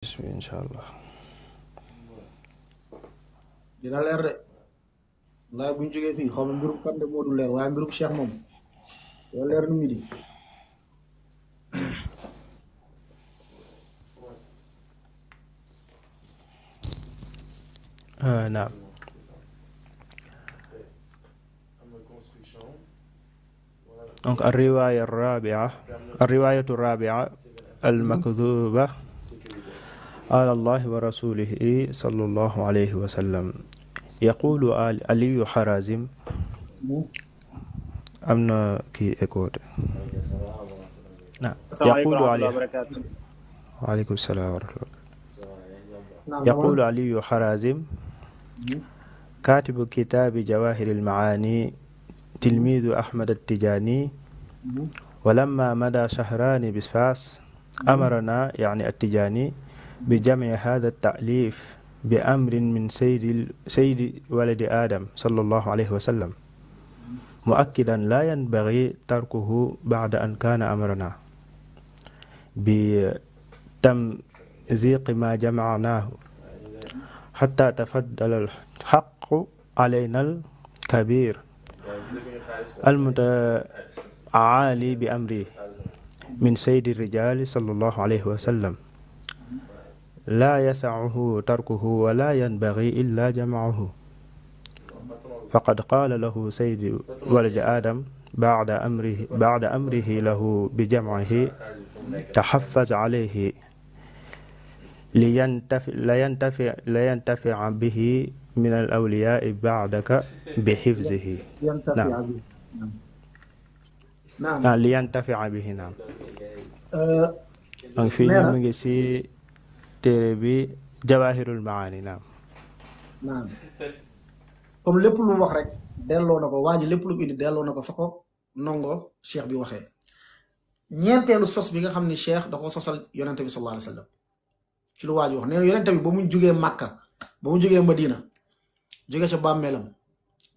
إن شاء الله. dina leer de laay buñ jógee fii xaw ma mbirum kan de moo du leer waaye mbirum cheikh moom dina leer nu midi. نعم. Donc الرواية الرابعة المكذوبة على الله ورسوله صلى الله عليه وسلم. يقول علي حرازم أمنا كي إكود. نعم. يقول علي وعليكم السلام ورحمة الله. يقول علي حرازم كاتب كتاب جواهر المعاني تلميذ أحمد التجاني ولما مدى شهران بفاس أمرنا يعني التجاني بجمع هذا التأليف بأمر من سيد ولد آدم صلى الله عليه وسلم مؤكدا لا ينبغي تركه بعد أن كان أمرنا بتمزيق ما جمعناه حتى تفضل الحق علينا الكبير المتعالي بأمره من سيد الرجال صلى الله عليه وسلم لا يسعه تركه ولا ينبغي إلا جمعه فقد قال له سيد ولد آدم بعد أمره له بجمعه تحفز عليه لينتفع به من الأولياء بعدك بحفظه. نعم. نعم لينتفع به. نعم. في نمجي سي تربي جواهر المعاني. نعم. نعم comme lépp lu wax rek delloo na ko waa ji lépp lu indi delloo na ko fa ko nongo cheikh bi waxee ñeenteelu sos bi nga xam ni cheikh da ko sosal yonente bi sallallahu alayhi wa sallam ci lu waa ji wax nee na yonente bi ba mu jógee Makka ba mu jógee Madina jóge ca bàmmeelam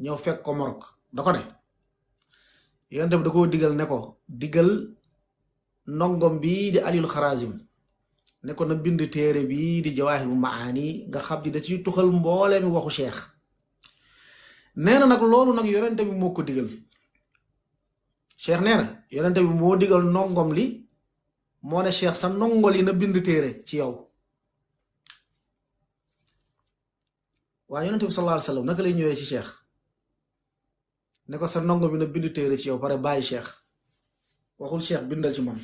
ñëw fekk ko Morok da ko ne yonente bi da koo digal ne ko digal ndongom bi di Aliyul Xarazim ne ko na bind téere bi di Jawaahirul Maani nga xam ni da ciy tuxal mboolee mi waxu cheikh nee na nag loolu nag yonente bi moo ko digal cheikh nee na yonente bi moo digal ndongom li moo ne cheikh sa ndongol yi na bind téere ci yow waaye yonente bi sallallahu alayhi wa sallam naka lay ñëwee ci cheikh ne ko sa ndongo bi na bind téere ci yow pare bàyyi cheikh waxul cheikh bindal ci man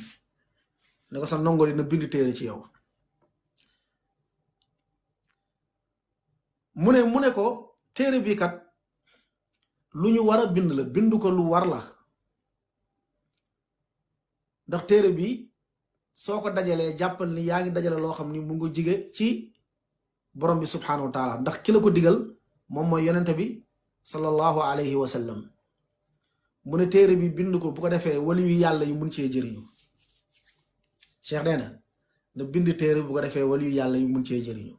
ne ko sa ndongol yi na bind téere ci yow mu ne ko téere bi kat lu ñu war a bind la bind ko lu war la ndax téere bi soo ko dajalee jàppal ni yaa ngi dajale loo xam ni mu ngi jige ci borom bi subhanahu wa taala ndax ki la ko digal moom mooy yonente bi sallallahu alayhi wa sallam mu ne téere bi bind ko bu ko defee wali yu yàlla yu mun cee jëriñu cheikh nee na bind téere bu ko defee wali yu yàlla yu mun cee jëriñu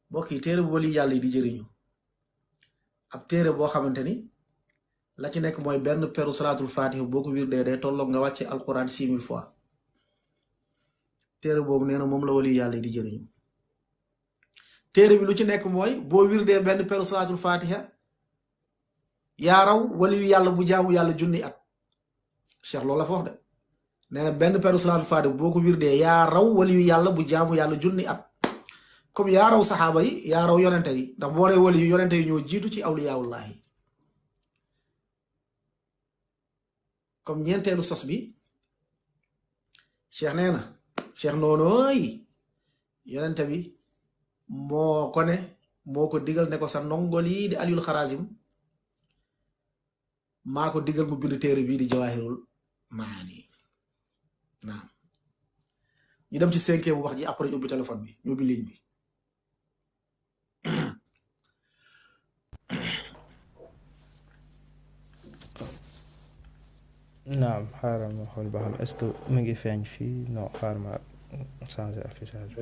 mbokk yi téere bu wali yàlla yi di jëriñu ab téere boo xamante ni la ci nekk mooy benn peru salaatul fatih boo ko wirdee day tolloog nga wàcce alquran 6000 fois téere boobu nee na moom la wali yàlla yi di jëriñu téere bi lu ci nekk mooy boo wirdee benn peru salaatul fatiha yaa raw wali yu yàlla bu jaamu yàlla junni at cheikh loolu la fa wax de nee na benn peru salaatul fatiha boo ko wirdee yaa raw wali yu yàlla bu jaamu yàlla junni at comme yaa raw saxaaba yi yaa raw yonente yi ndax boo nee wali yu yonente yi ñoo jiitu ci awliyaawullahi comme ñeenteelu sos bi cheikh nee na cheikh noonooy yonente bi moo ko ne moo ko digal ne ko sa ndongol yi di Aliyul Xarazim maa ko digal mu bind téere bii di Jawaahirul Maani. naam ñu dem ci cinquième bu wax ji après ñu ubbi téléphone bi ñu ubbi ligne bi. نعم حرام خول بحال اسكو ميغي فاñ fi non xarma changer affichage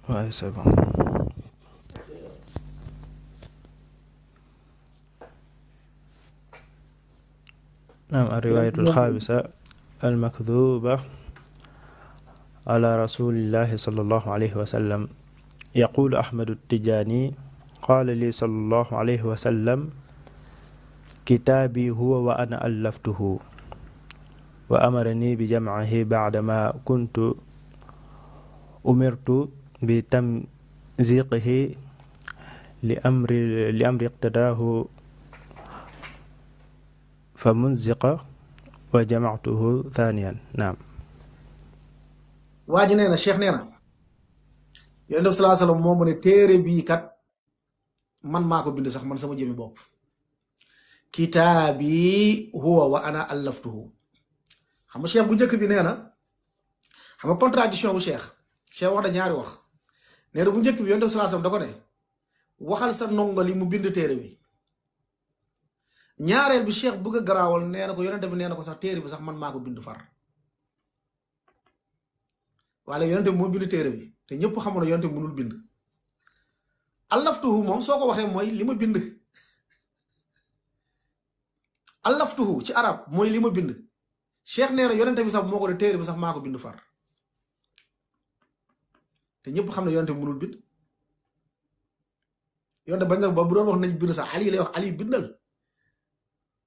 Ouais, c'est bon. نعم. الرواية الخامسة المكذوبة على رسول الله صلى الله عليه وسلم. يقول أحمد التجاني: قال لي صلى الله عليه وسلم: كتابي هو وأنا ألفته، وأمرني بجمعه بعدما كنت أمرت بتمزيقه لأمر اقتداه فمنزق وجمعته ثانيا. نعم. waa ji nee na Cheikh nee na Yonent bi sallallahu alayhi wa sallam moo mu ne téere bii kat man maa ko bind sax man sama jëmi bopp. kitaabi huwa wa ana allaftuhu. xam nga Cheikh bu njëkk bi nee na xam nga contradiction bu Cheikh wax da ñaari wax. nee na bu njëkk bi Yonent bi sallallahu alayhi wa sallam da ko ne waxal sa ndongo li mu bind téere bi. ñaareel bi Cheikh bëgg a garaawal nee na ko Yonent bi nee na ko sax téere bi sax man maa ko bind far. wala Yonent bi moo bind téere bi te ñëpp xamoon na Yonent bi mënul bind. allaftuhu moom soo ko waxee mooy li ma bind. allaftuhu ci arab mooy li ma bind. Cheikh nee na Yonent bi sax moo ko ne téere bi sax maa ko bind far te ñëpp xam ne Yonent bi mënul bind. Yonent bañ na ba bu doon wax nañ bind sax Ali lay wax Ali bindal.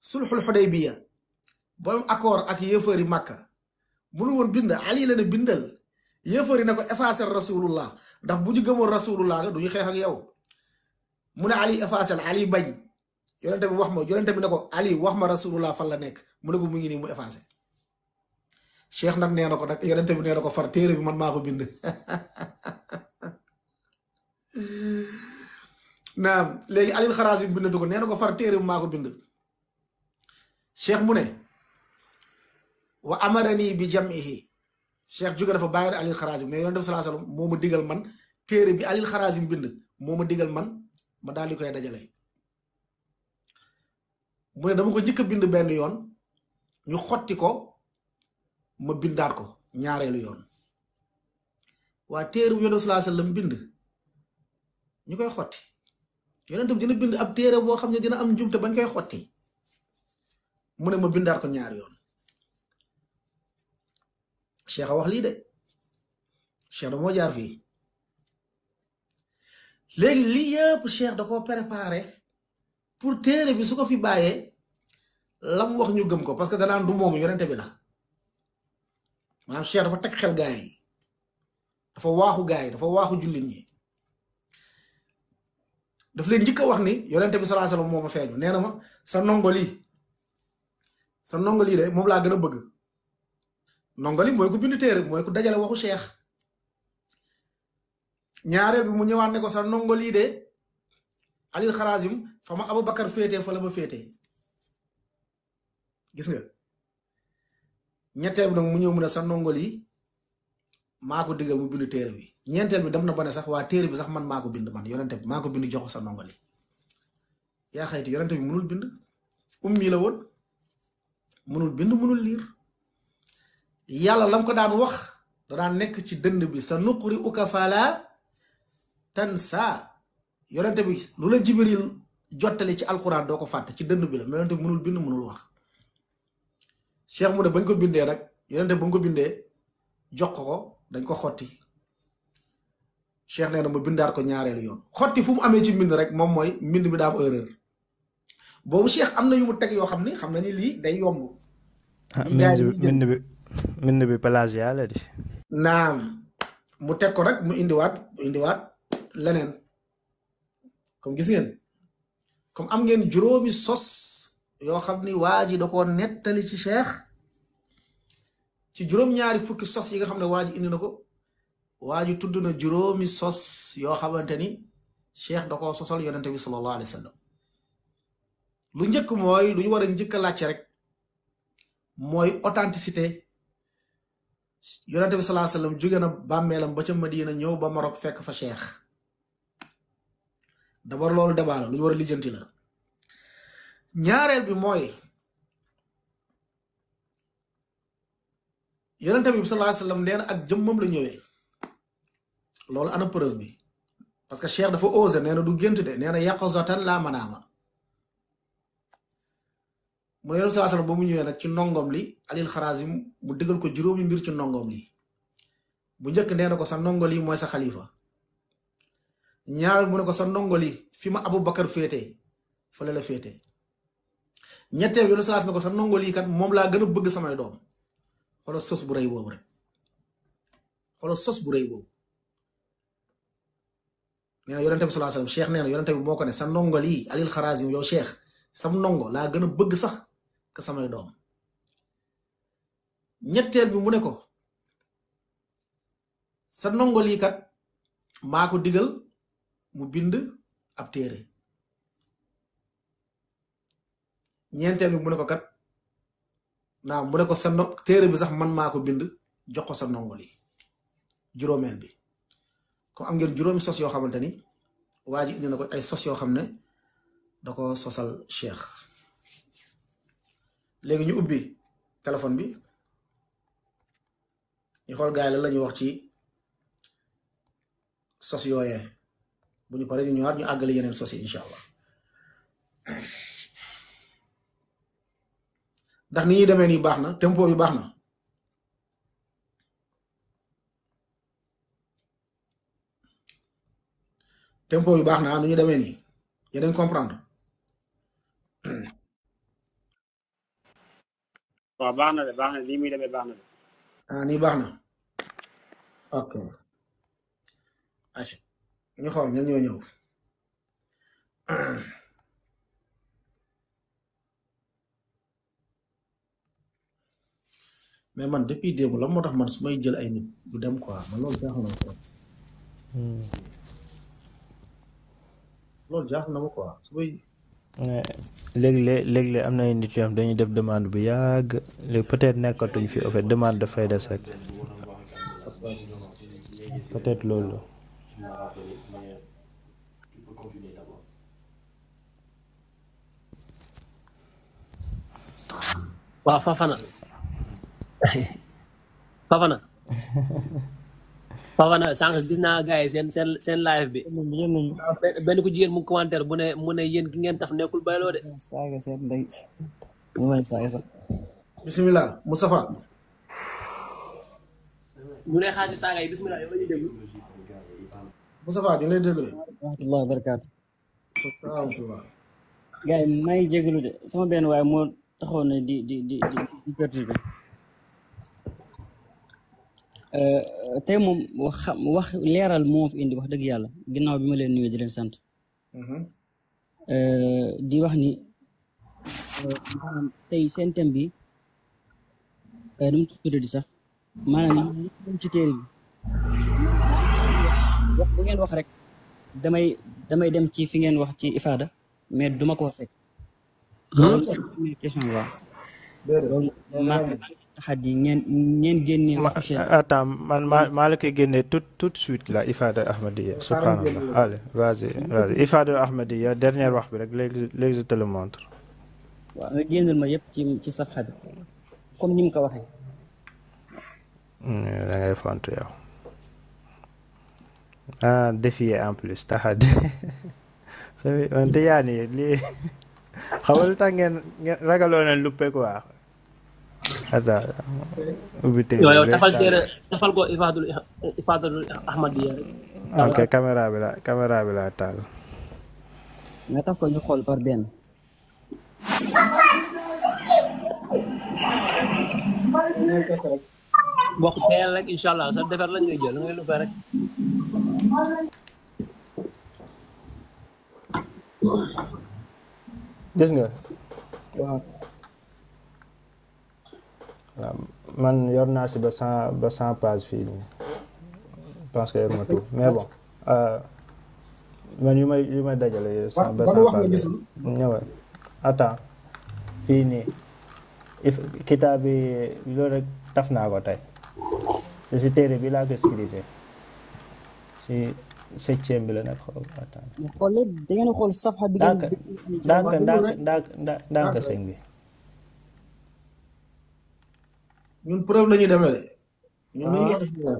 sulxul xudaybiya booy accord ak yéefari Makka mënul woon bind Ali la ne bindal. yéefari ne ko effacer rasulullah ndax bu ñu gëmoon rasulullah nga du ñu xeex ak yow. mu ne Ali effacer Ali bañ. Yonent bi wax ma Yonent bi ne ko Ali wax ma rasulullah fan la nekk mu ne ko mu ngi nii mu effacé. Cheikh nag nee na ko nag Yonent bi nee na ko far téere bi man maa ko bind. naam léegi Alil Xarasim bindatu ko nee na ko far téere bi maa ko bind. Cheikh mu ne wa amarani bi jamihi. Cheikh jóge dafa bàyyi Alil Xarasim ne Yonent bi sallallahu alayhi wasallam moo ma digal man téere bi Alil Xarasim bind moo ma digal man ma daal di koy dajale. mu ne dama ko njëkk a bind benn yoon ñu xotti ko ma bindaat ko ñaareelu yoon. waa téere bu Yonent bi sallallahu alayhi wasallam bind ñu koy xotti Yonent bi dina bind ab téere boo xam ne dina am njumte bañ koy xotti mu ne ma bindaat ko ñaari yoon. Cheikh a wax lii de Cheikh da moo jaar fii léegi lii yëpp Cheikh da koo préparé pour téere bi su ko fi bàyyee lam wax ñu gëm ko parce que danaan du moomu Yonent bi la. maanaam Cheikh dafa teg xel gaay yi dafa waaxu gaay yi dafa waaxu jullit ñi daf leen njëkk a wax ni Yonent bi sallallahu alayhi wasallam moo ma feeñu nee na ma sa ndongo lii de moom laa gën a bëgg. ndongo li mooy ku bind téere mooy ku dajale waxu Cheikh. ñaareel bi mu ñëwaat ne ko sa ndongo lii de Alil Xarasim fa ma Abubakar féetee fa la ma féetee gis nga. ñetteel bi nag mu ñëw mu ne sa ndongo lii maa ko digal mu bind téere bi. ñeenteel bi dem na ba ne sax waa téere bi sax man maa ko bind man Yonent bi maa ko bind jox ko sa ndongo li. yaa xayti Yonent bi mënul bind ummi la woon mënul bind mënul liir. yàlla lam ko daan wax da daan nekk ci dënn bi sa nuqri uka fala tansa. Yonent bi lu la Jibril jottali ci alquran doo ko fàtte ci dënn bi la mais Yonent bi mënul bind mënul wax. Cheikh mu ne bañ ko bindee nag Yonent bi bañ ko bindee jox ko dañ ko xotti. Cheikh nee na ma bindaat ko ñaareelu yoon. xotti fu mu amee ci mbind rek moom mooy mbind bi daa am erreur boobu Cheikh am na yu mu teg yoo xam ni xam na ni lii day yomb. mbind bi plagiat la di. naam mu teg ko rek mu indiwaat leneen comme gis ngeen comme am ngeen juróomi sos yoo xam ni waa ji da koo nettali ci Cheikh ci juróom-ñaari fukki sos yi nga xam ne waa ji indi na ko waa ji tudd na juróomi sos yoo xamante ni Cheikh da koo sosal Yonent bi sallallahu alayhi wa sallam. lu njëkk mooy lu ñu war a njëkk a laajte rek mooy authenticité. Yonent bi sallallahu alayhi wasallam jóge na bàmmeelam ba ca Madina ñëw ba Maroc fekk fa Cheikh d'abord loolu débat la lu ñu war a lijjanti la. ñaareel bi mooy yonente bi sallallahu alayhi wasallam nee na ak jëmmam la ñëwee loolu ana preuve bi parce que cheikh dafa osé nee na du gént de nee na yaqazatan laa manaama mu ne yonente sallallahu alayhi wasallam ba mu ñëwee nag ci ndongom li alil xarasim mu digal ko juróomi mbir ci ndongom li bu njëkk nee na ko sa ndongo li mooy sa xalifa ñaareel mu ne ko sa ndongo li fi ma Aboubacar féete fële la féete ñetteel yonente sallallahu alayhi wasallam ne ko sa ndongo li kat moom laa gën a bëgg samay doom xoolal sos bu rëy boobu rek xoolal sos bu rëy boobu nee na yonente bi sallallahu alayhi wasallam cheikh nee na yonente bi moo ko ne sa ndongo lii alil xarasim yow cheikh sam ndongo laa gën a bëgg sax ka samay doom ñetteel bi mu ne ko sa ndongo lii kat maa ko digal mu bind ab téere ñeenteel bi mu ne ko kat naam mu ne ko sa téere bi sax man maa ko bind jox ko sa ndongo lii juróomeel bi comme am ngeen juróomi sos yoo xamante ni waa ji indi na ko ay sos yoo xam ne da ko sosal cheikh léegi ñu ubbi téléphone bi ñu xool gaay la ñuy wax ci sos yooyee bu ñu paree ñu ñëwaat ñu àggale yeneen sos yi incha allah ndax ni ñuy demee nii baax na tempo bi baax na tempo bi baax na nu ñu demee nii yéen comprendre waaw baax na de baax na lii muy demee baax na de ah nii baax na ok aca ñu xool ñan ñoo ñëw mais man depuis démb la moo tax man su may jël ay nit du dem quoi man loolu jaaxal na ma trop loolu jaaxal na ma quoi su may léeg-léeg am na ay nit yoo xam dañuy def demande bu yàgg léegi peut-être nekkatuñ fi en fait demande dafay des rek peut-être loolu waaw Fafana Fafana Fafana sànq gis naa gars yi seen live bi benn ku jigéen mu commentaire mu ne yéen ki ngeen taf nekkul bayloo de saaga seen ndey mu may saaga sax bismillah Moustapha ñu ne xaasi saaga yi bismillah yow la ñuy déglu Moustapha ñu lay déglu rahmatullah barakaatu rahmatullah gars yi maa ngi jégalu de sama benn waaye moo taxaw na di perturbé tey moom wax leeral moo fi indi wax dëgg yàlla ginnaaw bi ma leen nuyoo di leen sant di wax ni maanaam tey seen thème bi nu mu tuddee di sax maanaam li ci téere bi wax bu ngeen wax rek damay dem ci fi ngeen wax ci ifaada mais duma ko fekk loolu question bi waaw loolu maa taxaddi ngeen génne waxu attends man maa la koy génne tout de suite la Ifada Ahmadiyya subhanallah allez vas-y Ifada Ahmadiyya dernière wax bi rek léegi je te le montre waaw nga génnal ma yëpp ci safxa bi comme ni mu ko waxee da ngay fontu yow défier en plus taxaddi wante yaa nii lii xamal tax ngeen ragaloo na luppe quoi attends ubbi télé yow tafal ko Ifadatul Ahmadiyya rek ok caméra bi la taal nga taf ko ñu xool par benn bokk teel rek incha allah sa defar lañ ngay jël la ngay luppe rek gis nga waaw man yor naa si ba 100 page fii nii pense que yor ma tout mais bon man yu may dajale ba 100 page ñëwal attends fii nii kitaab bi loolu rek taf naa ko tey te si téere bi laa ko scruté si septième bi la nag xool attends. mais xool lépp da ngeen a xool safxa bi ndànk sëñ bi. ñun preuve la ñuy demee de. ñun li ñuy def leer.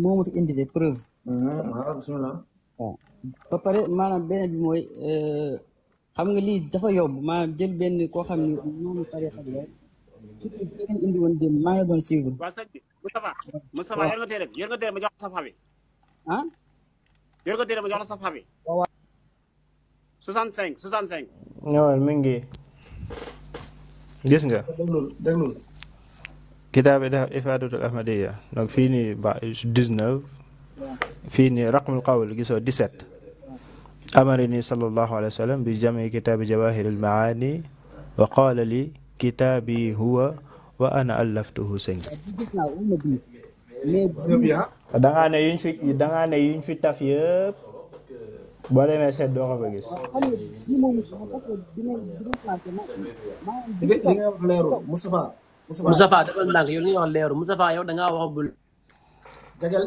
moo ma fi indi de preuve. waaw bismillah. waaw ba pare maanaam beneen bi mooy xam nga lii dafa yomb maanaam jël benn koo xam ne noonu tarixa bi la surtout bi ngeen indi woon démb maa ngi doon suivre. waa sëñ bi Moustapha yor nga téere bi ma jox la safha bi. ah. yor nga téere ma jox la safha bi. waaw. 65. ñëwal mi ngi gis nga. déglul. kitaab Ifaadatul Ahmadiyya donc fii nii ba 19 fii nii raqmul qawl gisoo 17 amarini sallallahu alayhi wa sallam bi jami kitaabi jawahiril maani wa qaala li kitaabi huwa wa ana allaftuhu sëñ. dangaa ne yuñ fi taf yëpp boo demee seet doo ko fa gis. li nga wax leeru Moustapha dafa ndànk yow li nga wax leeru Moustapha yow da ngaa wax bul.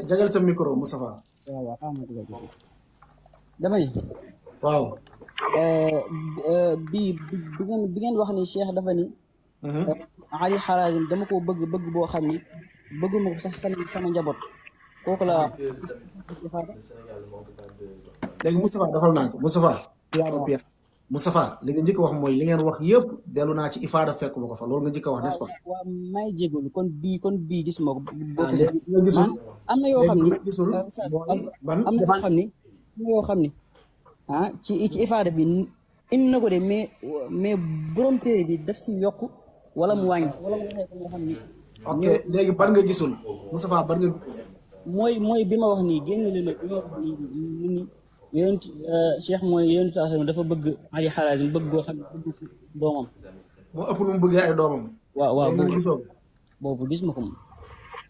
jagal sa micro Moustapha. waaw damay. waaw. bi ngeen wax ni Cheikh dafa ni. Ali Harazim dama ko bëgg boo xam ni bëgguma ko sax sama njaboot kooku la. léegi Moustapha dafal naa ko Moustapha li nga njëkk wax mooy li ngeen wax yëpp dellu naa ci ifaada fekk ma ko fa loolu nga njëkk wax n'est-ce pas. waaw may jégalu kon bii gis ma ko. am na yoo xam ni am na yoo xam ni ci ifaada bi indi na ko de mais borom téere bi daf si yokk wala mu wàññi wala mu waxee ko nga xam ni. ok léegi ban nga gisul Moustapha ban nga. mooy bi ma wax nii génn leen bi ma wax nii ni yonent Cheikh mooy yonent dafa bëgg Ali Harazim bëgg goo xam ne bëgg doomam. moo ëpp lu mu bëggee ay doomam. waaw boobu gis ma ko moom.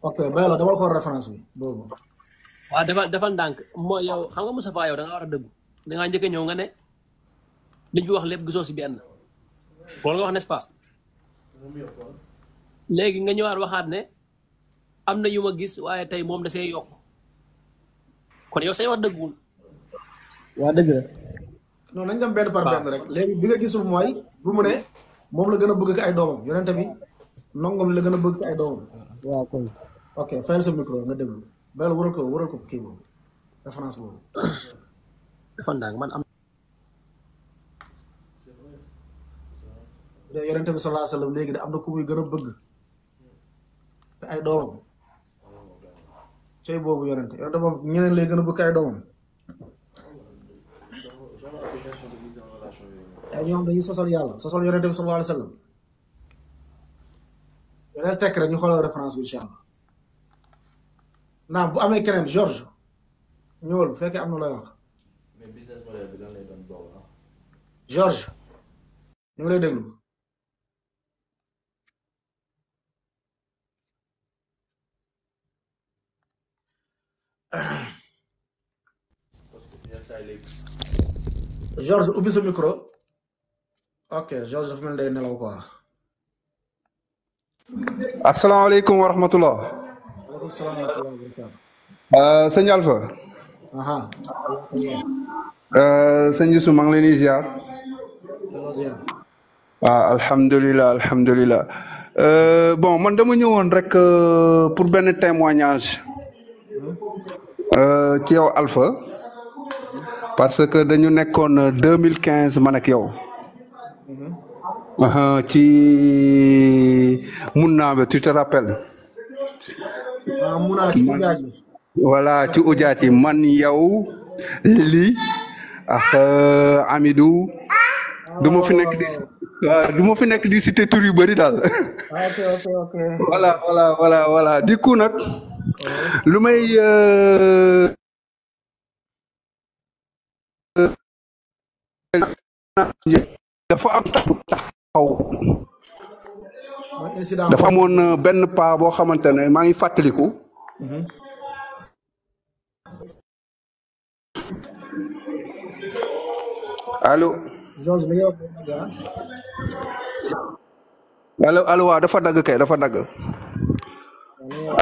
ok bay la dama xool référence bi boobu. waaw dafa ndànk mooy yow xam nga Moustapha yow da nga war a dëggu da ngaa njëkk a ñëw nga ne liñ fi wax lépp gisoo si benn loolu nga wax n'est-ce pas léegi nga ñëwaat waxaat ne am na yu ma gis waaye tey moom da see yokk kon yow say wax dëgguwul. waa dëgg la. non nañ dem benn par benn rek léegi bi nga gisul mooy bu mu ne moom la gën a bëgg ko ay doomam yonente bi nongom la gën a bëgg ko ay doomam. waaw koy. ok fayal sa micro nga déglu bayal waral ko kii boobu référence boobu. dafa ndànk man am. yonente bi sallallahu alayhi wa sallam léegi de am na ku muy gën a bëgg te ay doomam cey boobu yonente moom ñeneen lay gën a bëgg ay doomam. ñoom dañuy sosal yàlla sosal yonente bi sallallahu alayhi wa sallam yeneen tekk rek ñu xoolal référence bi incha allah naam bu amee keneen George ñëwal bu fekkee am na looy wax George ñu ngi lay déglu George ubbi sa micro ok George dafa mel day nelaw quoi. asalaamaaleykum wa rahmatullah. waaleykum salaam wa rahmatullah. sëñ Alpha. sëñ Youssou maa ngi leen di ziar. waaw alhamdulilah. bon man dama ñëwoon rek pour benn témoignage ci yow Alpha parce que dañu nekkoon 2015 man ak yow. ci Munna bi tu te rappelles. Munna ci ujaat yi. voilà ci ujaat yi man yow Lili ak Amidou. du ma fi nekk di cité tur yu bëri daal. ok. voilà du coup nag lu may. dafa am taxaw dafa amoon benn paa boo xamante ne maa ngi fàttaliku allo allo waaw dafa dagg kay dafa dagg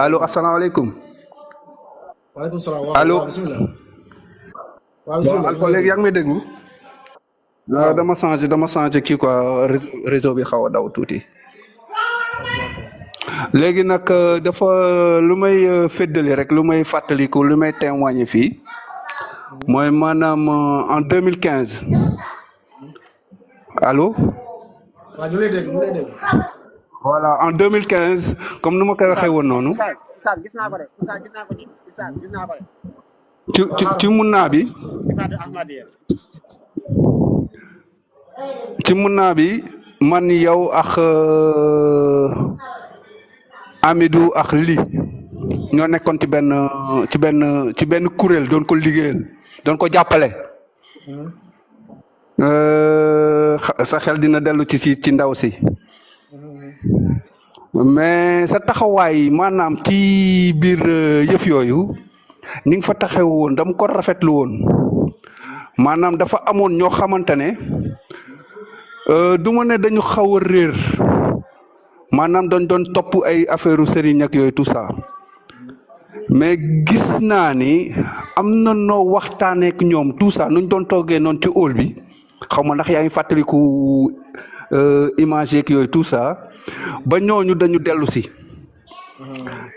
allo asalaamaaleykum waaleykum salaam allo waaw bisimilah. waaw bon bisimilah. Alpha léegi yaa ngi may déglu. waaw dama changé kii quoi réseau bi xaw a daw tuuti. léegi nag dafa lu may féddali rek lu may fàttaliku lu may témoigner fii mooy maanaam en 2015 allo. waaw ñu lay dégg ñu lay dégg. voilà en 2015 comme nu ma koy waxee woon noonu. Oustaz gis naa ko de Oustaz gis naa ko de Oustaz gis naa ko de. ci mun naa bi. Ifada Ahmadiyya. ci mun naa bi man yow ak Amidou ak Li ñoo nekkoon ci benn kuréel doon ko liggéeyal doon ko jàppale. sa xel dina dellu ci ndaw si. mais sa taxawaay maanaam ci biir yëf yooyu ni nga fa taxaw woon dama ko rafetlu woon maanaam dafa amoon ñoo xamante ne du ma ne dañu xaw a réer maanaam dañ doon topp ay affaire sëriñ ak yooyu tout ça mais gis naa ni am na noo waxtaanee ak ñoom tout ça nuñ doon toogee noonu ci hall bi xaw ma ndax yaa ngi fàttaliku image yeeg yooyu tout ça ba ñooñu dañu dellu si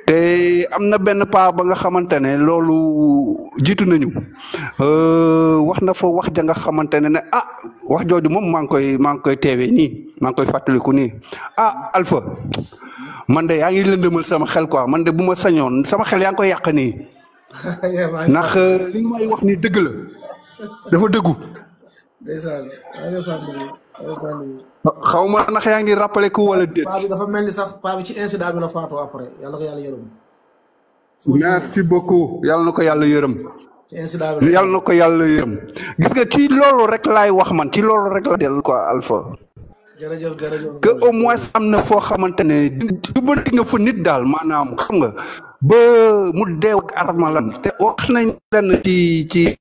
te am na benn paa ba nga xamante ne loolu jiitu nañu wax na fa wax ja nga xamante ne wax jooju moom maa ngi koy teewee nii maa ngi koy fàttaliku nii Alpha man de yaa ngi lëndëmal sama xel quoi man de bu ma sañoon sama xel yaa ngi koy yàq nii ndax li nga may wax ni dëgg la dafa dëggu. xaw ma ndax yaa ngi rappelé ku wala déet. paa bi dafa mel ni sax paa bi ci incident bi la faatoo après yàlla ko yàlla yërëm. merci beaucoup yàlla na ko yàlla yërëm. ci incident bi yàlla na ko yàlla yërëm. gis nga ci loolu rek laay wax man ci loolu rek la dellu quoi Alpha. jërëjëf jërëjëf. que au moins am na foo xamante ne du bëri nga fa nit daal maanaam xam nga ba mu deew ak armalan te wax nañ leen ci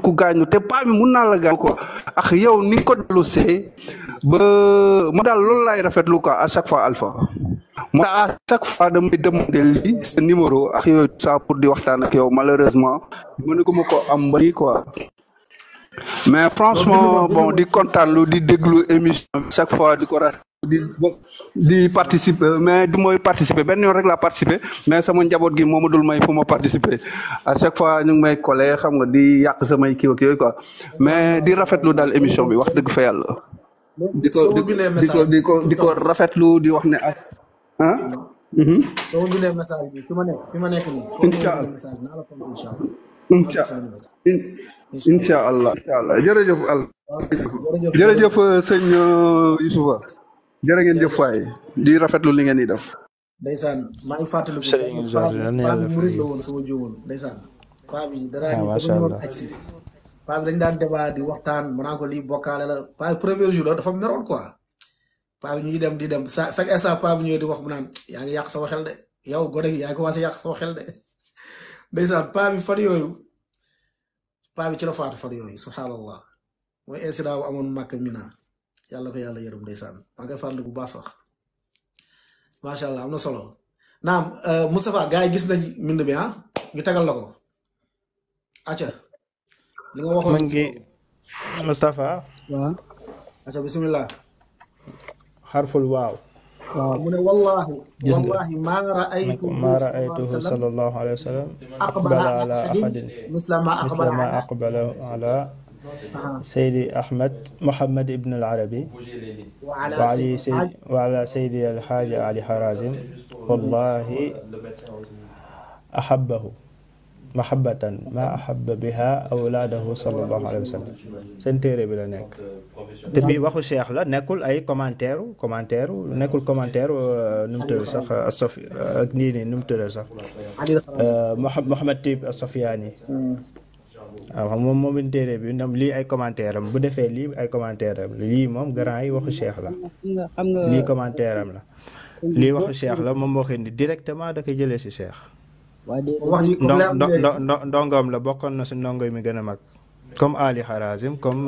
ku gaañu te paa bi mun naa la gaañ ko ak yow ni ko dellu see ba mu daal loolu laay rafetlu quoi à chaque fois Alpha moo tax à chaque fois damay demander lii sa numéro ak yooyu ça pour di waxtaan ak yow malheureusement mënu ko ma ko am ba nii quoi mais franchement bon di kontaan lu di déglu émission chaque fois di ko di participer mais du mooy participer benn yoon rek laa participer mais sama njaboot gi moo ma dul may fu ma participer à chaque fois ñu ngi may collé xam nga di yàq samay kii ak yooyu quoi mais di rafetlu daal émission bi wax dëgg fa yàlla. di ko rafetlu di wax ne soo bindee message bi fi ma nekk nii. incha allah jërëjëf jërëjëf sëñ Youssoufa jërë ngeen jëf waay di rafetlu li ngeen di def. ndeysaan maa ngi fàttaliku. paa bi murid la woon sama jiwoon ndeysaan. paa bi dañ daan débat di waxtaan mu naan ko lii bokkaale la paa bi premier jour dafa meroon quoi. paa bi ñuy dem di dem chaque instant paa bi ñëwee di wax mu naan yaa ngi yàq sama xel de yow gone gi yaa ngi commencé yàq sama xel de ndeysaan paa bi fan yooyu paa bi ci la faatu fan yooyu subhanallah mooy incident bu amoon Makka Mina yàlla ko yàlla yërëm ndeysaan maa ngi koy fàttali bu baax sax macha allah am na solo naam Moustapha gars yi gis nañ mbind bi ñu tegal la ko acca li nga waxoon man ngi Moustapha waaw acca bismillah xarful waaw mu ne wallahi maa raaytuhu sallallahu alayhi wa sallam aqbala ala ahadin misla ma aqbala ala سيدي أحمد محمد ابن العربي وعلى سيدي الحاج علي حرازم والله أحبه محبة ما أحب بها أولاده صلى الله عليه وسلم سنتيري بلا نيك تبي واخو شيخ لا ناكل أي كومنتير ناكل كومنتير نمتر صح الصفي نيني نمتر صح محمد تيب الصفياني waaw moom it téere bi ndam lii ay commentaire am bu defee lii ay commentaire am lii moom grand yi waxu cheikh la lii commentaire am la lii waxu cheikh la moom moo xindi directement da koy jëlee si cheikh ndongoom la bokkoon na si ndongo mi gën a mag comme Ali Harazim comme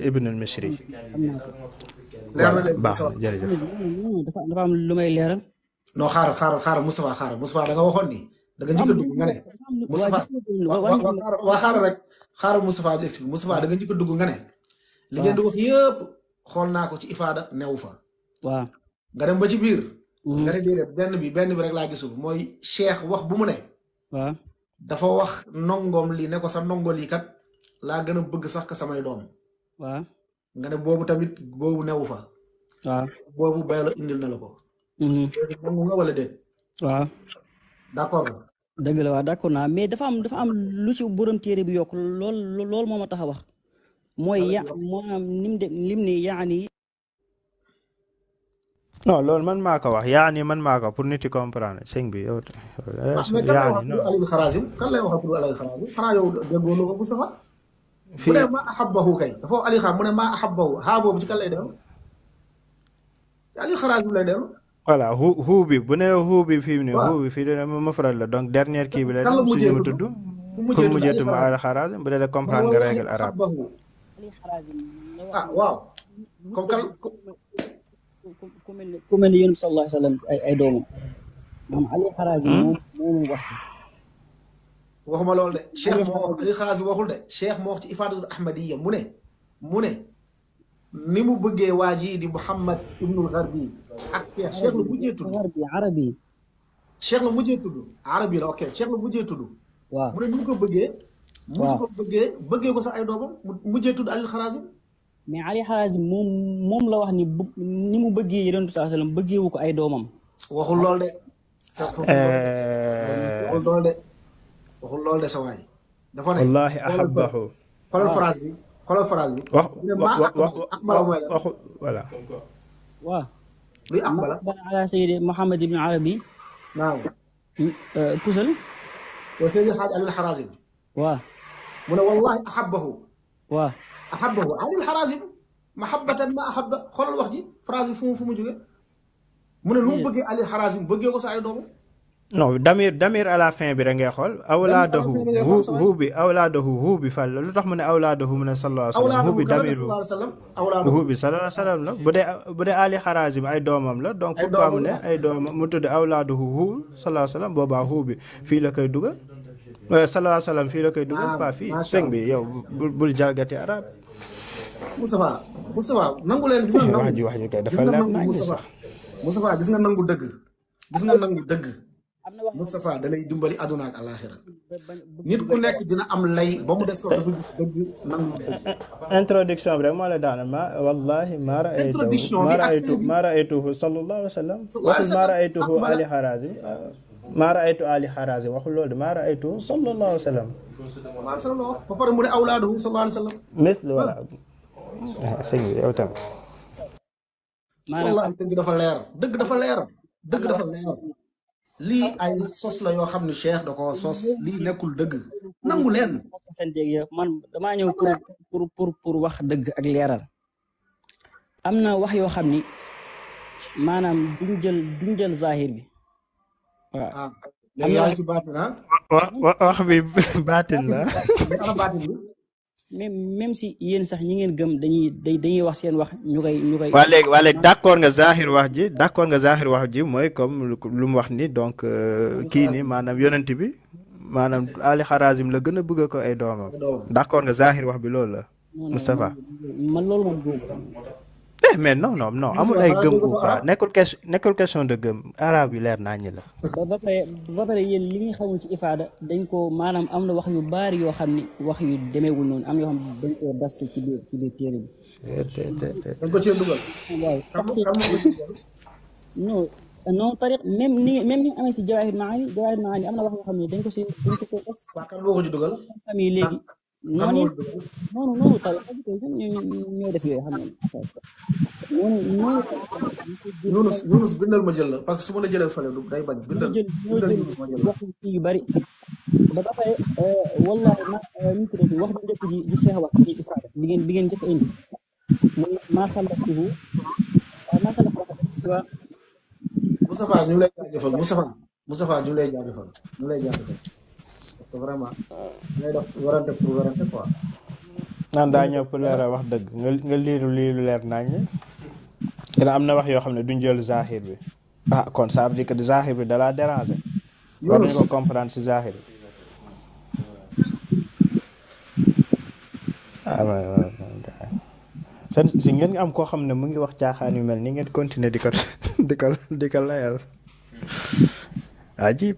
Ibn al-Mishri baax na jërëjëf dafa am lu may leeral non xaaral Moustapha da nga waxoon ni da nga njëkk a dugg nga ne Moustapha waa xaaral rek xaaral Moustapha di expliqué Moustapha da nga njëkk a dugg nga ne li ngeen di wax yëpp xool naa ko ci ifaada newu fa waaw nga dem ba ci biir nga ne déedéet benn bi rek laa gisul mooy cheikh wax bu mu ne waaw dafa wax nongoom lii ne ko sa ndongo lii kat laa gën a bëgg sax ka samay doom waaw nga ne boobu tamit boobu newu fa waaw boobu baylo indil na la ko nangu nga wala déet waaw d'accord dëgg la waaw d'accord naa mais dafa am lu ci borom téere bi yokk lool moo ma tax a wax mooy maanaam lim ni yaani non loolu man maa ko wax yaani man maa ko pour nit yi comprendre sëñ bi yow mais kan lay wax pour Alil Kharazim kan lay wax pour Alil Kharazim xanaa yow déggoo lu ko bu safa bu dee maa ahabbahu kay dafa Alil Kharazim mu ne maa ahabbahu haa boobu ci kan lay dellu Alil Kharazim lay dellu voilà hu bi bu ne hu bi fii mu ne hu bi fii dana mafral la donc dernière kii bi la suñu mu tudd ku mujjee tudd Alil Kharazim bu dee comprendre nga règle arabe ah waaw comme kan ku mel ni yonent bi sallallahu alayhi wa sallam ay doomam moom Alil Kharazim moom wax waxuma loolu de cheikh moo wax Alil Kharazim waxul de cheikh moo wax ci ifaadatul ahmadiyya mu ne ni mu bëggee waa ji di Muhammad ibnul Gharbi ak cheikh la mujjee tudd arabi cheikh la mujjee tudd arabi la ok cheikh la mujjee tudd waaw mu ne ni mu ko bëggee musu ko bëggee ko sax ay doomam mujjee tudd Alil Kharazim mais Alil Kharazim moom la wax ni mu bëggee yonent bi sallallahu alayhi wa sallam bëggeewu ko ay doomam waxul lool de waxul lool de sa waay dafa ne wallahi ahabbahu xoolal phrase bi wax akmala mooy la waxu voilà waaw luy akmala ala sayyidi Muhammad ibn Arabi naam kusal wa sayyidi Haaj Alil Kharazim waaw mu ne wallahi ahabbahu waaw ahabbahu Alil Kharazim mahabbatan ma ahabba xoolal wax ji phrase bi fu mu jógee mu ne lu mu bëggee Alil Kharazim bëggee ko sa ay doomu non damir à la fin bi rek ngay xool awlaadahu hu bi awlaadahu hu bi fal lu tax mu ne awlaadahu mu ne sallallahu alayhi wa sallam hu bi damir hu bi sallallahu alayhi wa sallam la bu dee Alil Kharazim ay doomam la donc pourquoi mu ne ay doomam mu tudd awlaadahu hu sallallahu alayhi wa sallam boobaa hu bi fii la koy dugal sallallahu alayhi wa sallam fii la koy dugal pas fii sëñ bi yow bul jalgati arab Moustapha nangu leen gis nga nangu wax ji kay dafa leer nañ Moustapha gis nga nangu dëgg Moustapha da lay dimbali àdduna ak alaxira nit ku nekk dina am lay ba mu des ko dafa gis dëgg nangu dëgg introduction bi rek moo la daana wallahi ma ra'aytuhu sallallahu alayhi wa sallam waxul ma ra'aytuhu Alil Kharazim ma ra'aytu Alil Kharazim waxul loolu de ma ra'aytuhu sallallahu alayhi wa sallam ba pare mu ne awlaaduhu sallallahu alayhi wa sallam misl voilà sëñ bi yow tam wallahi dëgg dafa leer lii ay sos la yoo xam ne cheikh da ko sos lii nekkul dëgg nangu leen man damaa ñëw pour wax dëgg ak leeral am na wax yoo xam ni maanaam duñ jël zahir bi waaw léegi yaa ngi ci baatin wax bi baatin la même si yéen sax ñi ngeen gëm dañuy wax seen wax ñu koy waa léegi d'accord nga zahir wax ji mooy comme lu mu wax ni donc kii ni maanaam yonent bi maanaam Alil Kharazim la gën a bëgg ko ay doomam d'accord nga zahir wax bi loolu la Moustapha man loolu moom góob mais non amul ay gëm ou pas nekkul question de gëm arab yi leer naa ñi la ba pare yéen li nga xamul ci ifaada dañ ko maanaam am na wax yu bari yoo xam ni wax yu demeewul noonu am yoo xam dañ koo das ci biir téere bi dañ ko cee dugal waaw non tariq même ni amee si Jawaahir Maani am na wax yoo xam ne dañ ko see das kan boo ko ci dugal xam yi léegi noonu tariq ñoo def yooyu xam ne Yunus bindal ma jël la parce que su ma la jëlee fële day bañ bindal Yunus ma jël la wax yu bari ba pare wallahi ñu ko wax bu njëkk ji Cheikh wax ci ifaada bi ngeen njëkk a indi muy maa xalaftuhu siwa Moustapha ñu lay jaajëfal Moustapha ñu lay jaajëfal parce que vraiment ngay def warante pour warante quoi naan daa ñëw pour leer a wax dëgg nga liiru leer nañ dina am na wax yoo xam ne duñ jël zahir bi kon ça veut dire que zahir bi da laa déranger war nañ ko Yunus comprendre si zahir seen si ngeen am koo xam ne mu ngi wax caaxaan yu mel ni ngeen continuer di ko di ko layal ajib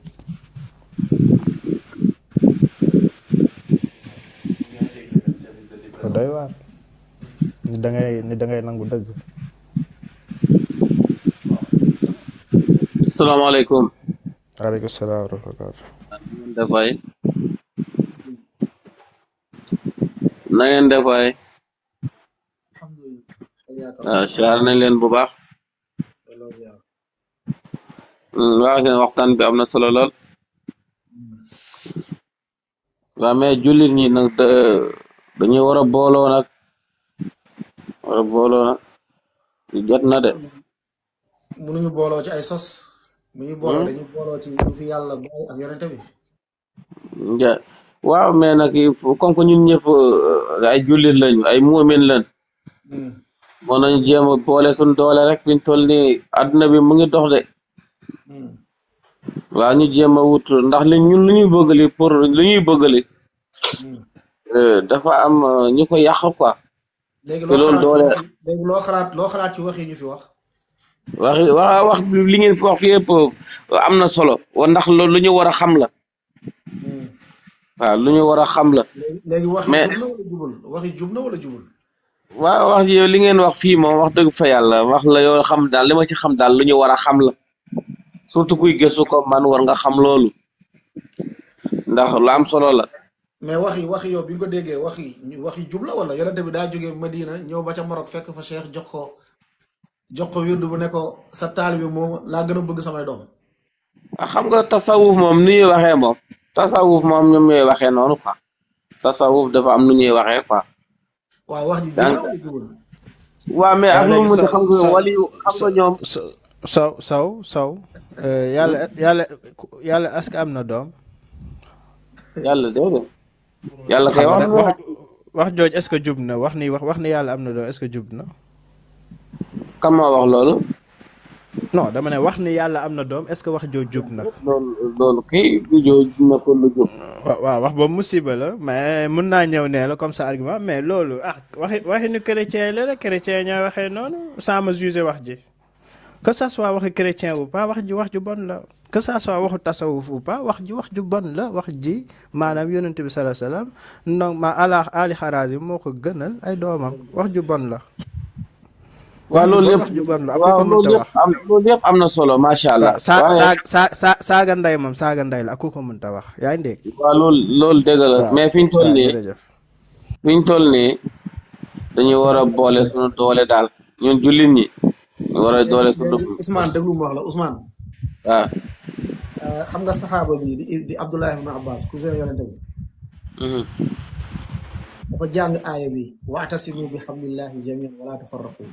ko doy waar ni da ngay nangu dëgg. Assalamualaikum. Waaleykum salaam wa rahmatulah. Dafay na ngeen defay siyaar nañ leen bu baax. waaw seen waxtaan bi am na solo lool. waaw mais jullit ñi nag dañuy war a booloo nag jot na de. mënuñu booloo ci ay sos bu ñuy booloo dañuy booloo ci lu fi yàlla bàyyi ak yonente bi waaw mais nag comme que ñun ñëpp ay jullit lañu ay muumin lañ moo nañu jéem a boole suñ doole rek fiñ toll nii àdduna bi mu ngi dox de waaw ñu jéem a wut ndax li ñun lu ñuy bëggali pour lu ñuy bëggali dafa am ñu ko yàq quoi léegi te loolu doole loo xalaat ci wax yi ñu fi wax wax li ngeen fi wax fi yëpp am na solo ndax loolu lu ñu war a xam la waaw lu ñu war a xam la léegi wax mais yi jub na wala jubul waaw wax ji yow li ngeen wax fii moom wax dëgg fa yàlla wax la yoo xam daal li ma ci xam daal lu ñu war a xam la surtout kuy gëstu ko man war nga xam loolu ndax lu am solo la mais wax yi yow bi nga ko déggee wax yi jub la wala yonente bi daa jógee Madina ñëw ba ca Maroc fekk fa Cheikh jox ko wirdu bu ne ko sa taalibe moom laa gën a bëgg samay doom xam nga tasawuf moom ni ñuy waxee moom tasawuf moom ñoom ñooy waxee noonu quoi tasawuf dafa am nu ñuy waxee quoi waaw wax ji jub na wala jubul waaw mais ak lu mu xam nga wali xam nga ñoom saw yàlla est-ce que am na doom yàlla déedéet yàlla kay wax jooj est-ce que jub na wax ni yàlla am na doom est-ce que jub na kan moo wax loolu non dama ne wax ni yàlla am na doom est-ce que wax jooj jub na loolu kay du jooj na ko lu jub waaw wax boobu musiba la mais mun naa ñëw nee la comme ça argument mais loolu waxi nu chrétien la rek chrétien ñoo waxee noonu sans me juger wax ji que ça soit waxi chrétien ou pas wax ju bon la que ça soit waxu tasawuf ou pas wax ju bon la wax ji maanaam yonent bi sallallahu alayhi wasallam donc Ali Harazim moo ko gënal ay doomam wax ju bon la waaw loolu yëpp loolu yëpp am na solo macha allah. saaga nday moom saaga nday la ak ku ko mënta wax yaa ngi dégg. waaw loolu dëgg la mais fi ñu toll nii dañu war a boole suñu doole daal ñun jullit ñi ñu war a doole suñu. Ousmane déglu mu wax la Ousmane. waaw. xam nga saxaaba bi di Abdullah ibn Abbas cousin yonente bi. dafa jàng aaya bi wa'tasimu bi hablillahi jamii'an wala tafarraqu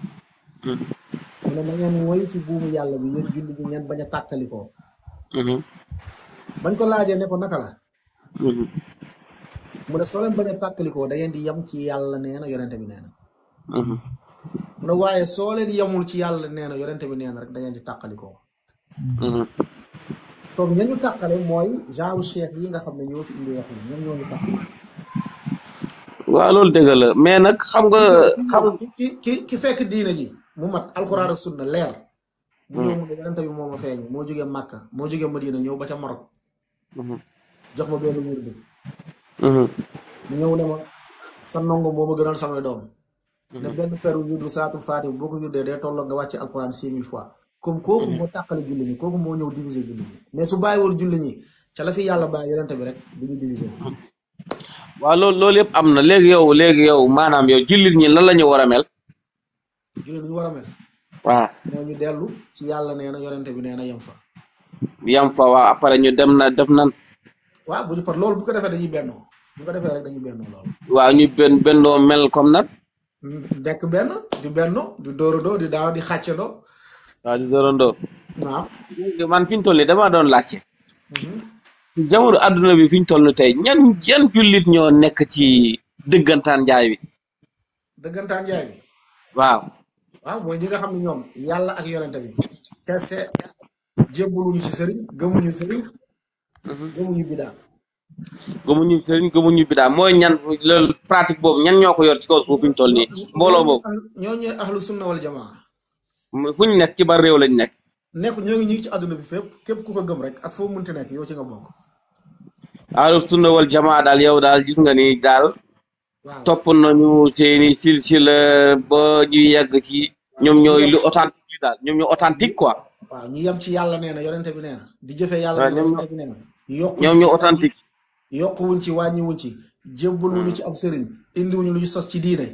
mu ne na ngeen mooy ci buumu yàlla bi yéen julli ñi ngeen bañ a tàkkalikoo bañ ko laajee ne ko naka la mu ne soo leen bañ a tàkkalikoo da ngeen di yem ci yàlla nee na yonente bi nee na mu ne waaye soo leen yemul ci yàlla nee na yonente bi nee na rek da ngeen di tàkkalikoo toog ñen ñu tàkkale mooy genre cheikh yi nga xam ne ñoo fi indi wax yi ñoom ñoo ñu tàkkale waaw loolu dëgg la mais nag xam nga ki fekk diina ji mu mat alxuraan ak sunna leer mu ñëw mu ne yonente bi moo ma feeñ moo jógee Màkka moo jógee Madina ñëw ba ca Maroc jox ma benn wirde mu ñëw ne ma sa ndongo moo ma gënal samay doom ne benn peru wirdu salaatul faatiha boo ko wirdee day tolloo nga wàcce alxuraan 6000 fois comme kooku moo tàqale julli ñi kooku moo ñëw diviser julli ñi mais su bàyyiwul julli ñi ca la fi yàlla bàyyi yonente bi rek du ñu diviser waaw loolu yëpp am na léegi yow maanaam yow jullit ñi lan la ñu war a mel jullit ñu war a mel waaw moo ñu dellu ci yàlla nee na yonente bi nee na yem fa waaw après ñu dem na def nan waaw bu ñu par loolu bu ko defee dañuy bennoo bu ko defee rek dañuy bennoo loolu waaw ñu bennoo mel comme nag dekk benn di bennoo di dóorandoo di daaw di xàccandoo waaw di dóorandoo waaw man fi ñu toll nii dama doon laajte jamono àdduna bi fi ñu toll tey yan jullit ñoo nekk ci dëggantaan njaay bi waaw mooy ñi nga xam ne ñoom yàlla ak yonente bi kese jébbaluñu ci sëriñ gëmuñu sëriñ gëmuñu bidaa. gëmuñu sëriñ gëmuñu bidaa mooy ñan loolu pratique boobu ñan ñoo ko yor ci kaw suuf fi ñu toll nii mbooloo boobu ñoo ñooy ahlu sunna wal jamaa. fu ñu nekk ci ban réew lañ nekk. ñoo ngi ci àdduna bi fépp képp ku ko gëm rek ak foo mënti nekk yow ci nga bokk. ahlu sunna wal jamaa daal yow daal gis nga ni daal. waaw topp nañu seeni silsila ba ñu yegg ci ñoom ñooy lu authentique daal ñoom ñoo authentique quoi. waaw ñi yem ci yàlla nee na yonente bi nee na di jëfee yàlla nee na yonente bi nee na ñoom ñoo authentique. yokkuwuñ ci wàññiwuñ ci jébbaluñu ci ab sëriñ indiwuñu lu ñu sos ci diine.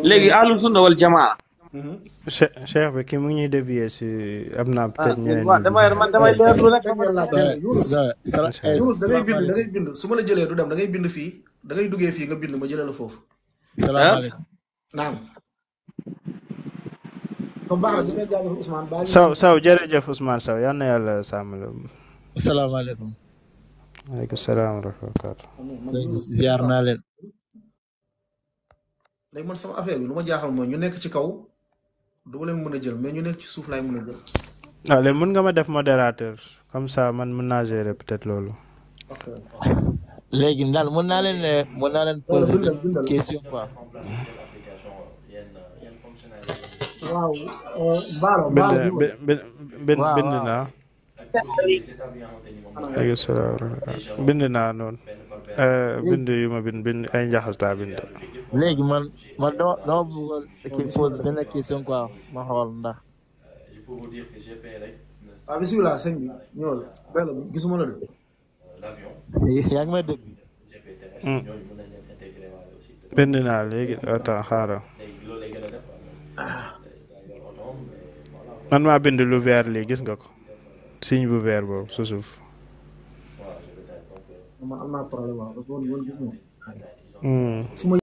léegi ahlu sunna wal jamaa. cheikh bi ki mu ngi ñuy dévier si am naa peut-être ñeneen waaw damay leerlu rek. Yunus da ngay bind su ma la jëlee du dem da ngay bind fii da ngay duggee fii nga bind ma jëlee la foofu. salaamaaleykum. naam. comme baax na bi ngay jaajëf Ousmane. Sow jërëjëf Ousmane Sow yal na yàlla sàmm la. asalaamaaleykum. waaleykum salaam wa rahmatulah. ziar naa leen. léegi man sama affaire bi lu ma jaaxal mooy ñu nekk ci kaw du ma leen mën a jël mais ñu nekk ci suuf laay mën a jël. waaw léegi mën nga ma def modérateur comme ça man mën naa gérer peut-être loolu. léegi daal mën naa leen poser question quoi. waaw. Baara bind naa. waaleykum salaam bind naa noonu. bind yu ma bind ay njaxas laa bind. léegi man dama bëggoon kii pose benn question quoi ma xool ndax. waaw bisimilah sëñ bi ñëwal benn gisuma la de. yaa ngi may dégg. bind naa léegi attends xaaral. man maa bind lu vert lii gis nga ko signe bu vert boobu su suuf. man am naa problème waaw parce que